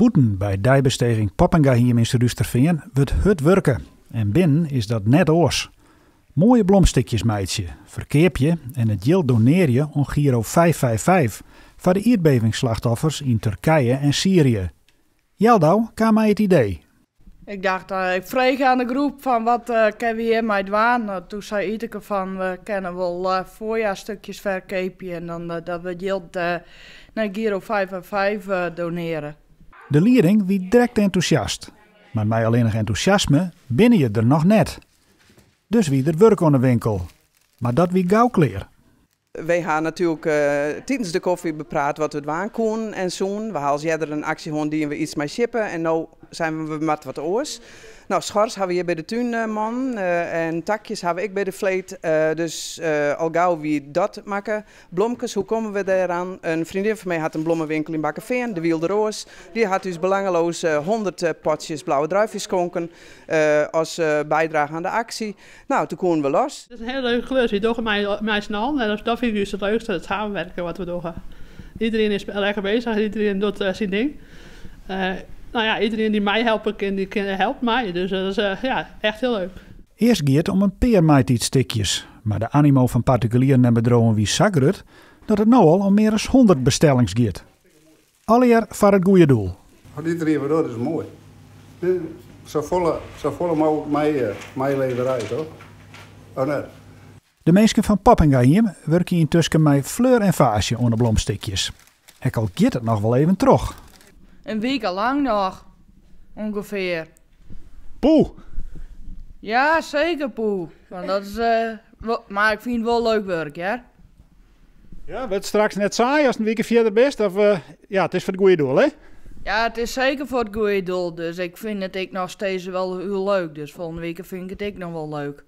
Bûten by deibesteging Poppingahiem yn Surhústerfean wurdt hurd wurke en binnen is dat net oars. Moaie blomstikjes meitsje, ferkeapje en it jild donearje oan Giro 555 foar de ierdbevingsslachtoffers yn Turkije en Syrië. Jeldou kaam mei it idee. Ik dacht, ik frege oan de groep fan wat kinne we hjirmei dwaan. Nou, toen sei Iteke fan we kinne wol voorjaarstukjes ferkeapje en dan dat we it jild nei Giro 555 donearje. De lieding wie direkt entûsjast. Mar mei allinnich entûsjasme binne je der noch net. Dus wie der wurk oan de winkel. Mar dat wie gau klear. Wy ha natuerlik tidens de kofje bepraat wat we dwaan koenen en soenen. We ha alris earder in aksje hân, dienen we iets mei sjippe en no seinen we, we moatte wat oars. No, schors ha we hjir by de túnmannen en takjes ha we ek by de fleet. Dus al gau wie dat makke. Blomkes, hoe komme we dêroan? In freondin fan my hat in blommewinkel yn Bakkefean, de Wylde Roas. Dy hat ús belangeloos 100 potsjes blauwe druifjes skonken as bydrage oan de aksje. Nou, toen koenen we los. Het is een hele leuke klus. We dogge mei syn allen en dat vind ik juist het leukste, het samenwerken wat we dogge. Iedereen is lekker bezig, iedereen doet zijn ding. Nou ja, iedereen die mij helpen kan, die helpt mij. Dus dat is, ja, echt heel leuk. Earst gie it om in pear maitiidsstikjes, mar de animo fan partikulieren en bedriuwen wie sa grut dat it no al om mear as 100 bestellings giet. Allegear foar it goede doel. Wat iedereen wat docht is moai. Safolle mooglik meileverij, toch? Of net? De minsken fan Poppingahiem wurkje yntusken mei fleur en faasje oan de blomstikjes. Ek al giet it noch wol even troch. In wike lang noch, ûngefear. Poeh! Ja, seker poeh. Want dat is, mar ik fyn it wol leuk wurk, hear. Ja, wurdt straks net saai ast in wike fierder bist? Of, ja, it is foar it goede doel, hè? Ja, it is seker foar it goede doel. Dus ik fyn it ek noch steeds wol hiel leuk. Dus folgjende wike fyn ik it ek noch wol leuk.